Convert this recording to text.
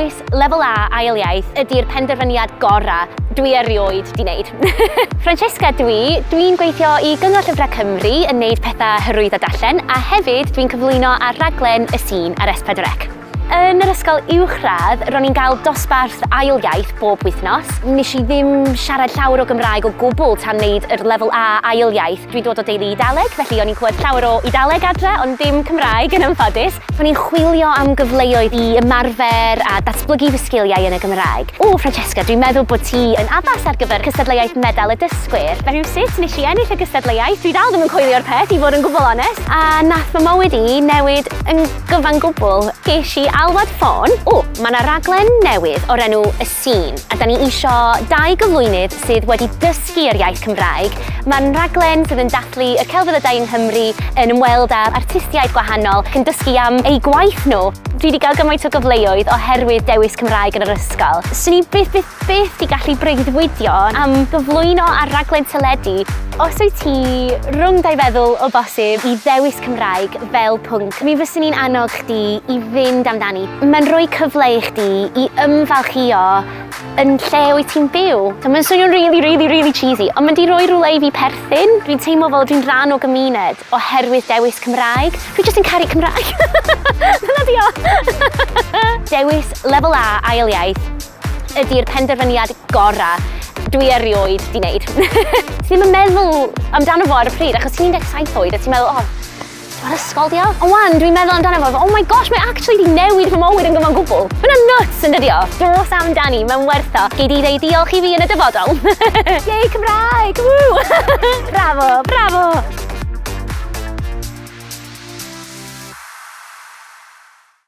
Dewis Lefel A ail iaith ydy'r penderfyniad gorau dwi erioed 'di wneud. Francesca dwi, dwi'n gweithio i Gyngor Llyfrau Cymru yn neud pethau hyrwyddo darllen a hefyd dwi'n cyflwyno ar raglen Y Sîn ar S4C. Yn yr ysgol uwchradd, ro'n i'n cael dosbarth ail iaith bob wythnos. Nes i ddim siarad llawer o Gymraeg o gwbl tan wneud yr lefel A ail iaith. Dwi'n dod o deulu Eidaleg, felly o'n i'n clywed llawer o Eidaleg adre, ond dim Cymraeg yn anffodus. O'n i'n chwilio am gyfleoedd i ymarfer a datblygu fy sgiliau yn y Gymraeg. O, Francesca, dwi'n meddwl bod ti yn addas ar gyfer cystadleuaeth Medal y Dysgwyr. Fe rywsut nes i ennill y gystadleuaeth, dwi dal ddim yn coelio'r peth, i fod yn gwbl onest. A nath fy mywyd i newid yn gyfan gwbl. Ges i alwad ffôn, o, mae 'na raglen newydd o'r enw Y Sîn, a da ni isio dau gyflwynydd sydd wedi dysgu yr iaith Cymraeg. Mae'n rhaglen sydd yn dathlu y celfyddydau yng Nghymru, yn ymweld â artistiaid gwahanol ac yn dysgu am eu gwaith nhw. Dwi wedi cael gymaint o gyfleoedd oherwydd dewis Cymraeg yn yr ysgol. Swn i byth, byth, byth 'di gallu breuddwydio am gyflwyno ar raglen teledu. Os wyt ti rhwng dau feddwl o bosib i ddewis Cymraeg fel pwnc, mi fyswn i'n annog chdi i fynd amdani. Mae'n rhoi cyfle i chdi i ymfalchïo yn lle wyt ti'n byw. So mae'n swnio'n really, really, really cheesy, ond mae'n di roi rhywle i fi perthyn. Dwi'n teimlo fel dwi'n rhan o gymuned oherwydd dewis Cymraeg. Dwi jyst yn caru Cymraeg. Dyna di o. Dewis lefel A ail iaith ydy'r penderfyniad gorau dwi erioed 'di wneud. Ti ddim yn meddwl amdano fo ar y pryd, achos ti'n 17 oed a ti'n meddwl, oh, mae'r ysgol di o. Ond wan, dwi'n meddwl amdano fo, oh my gosh, mae actually di newid fy mywyd yn gyfan gwbl. Mae'n nuts yn dydi o? Dos amdani, mae'n werth o. Gei di ddeud diolch i fi yn y dyfodol. Yay, Cymraeg! Woo! Bravo, bravo!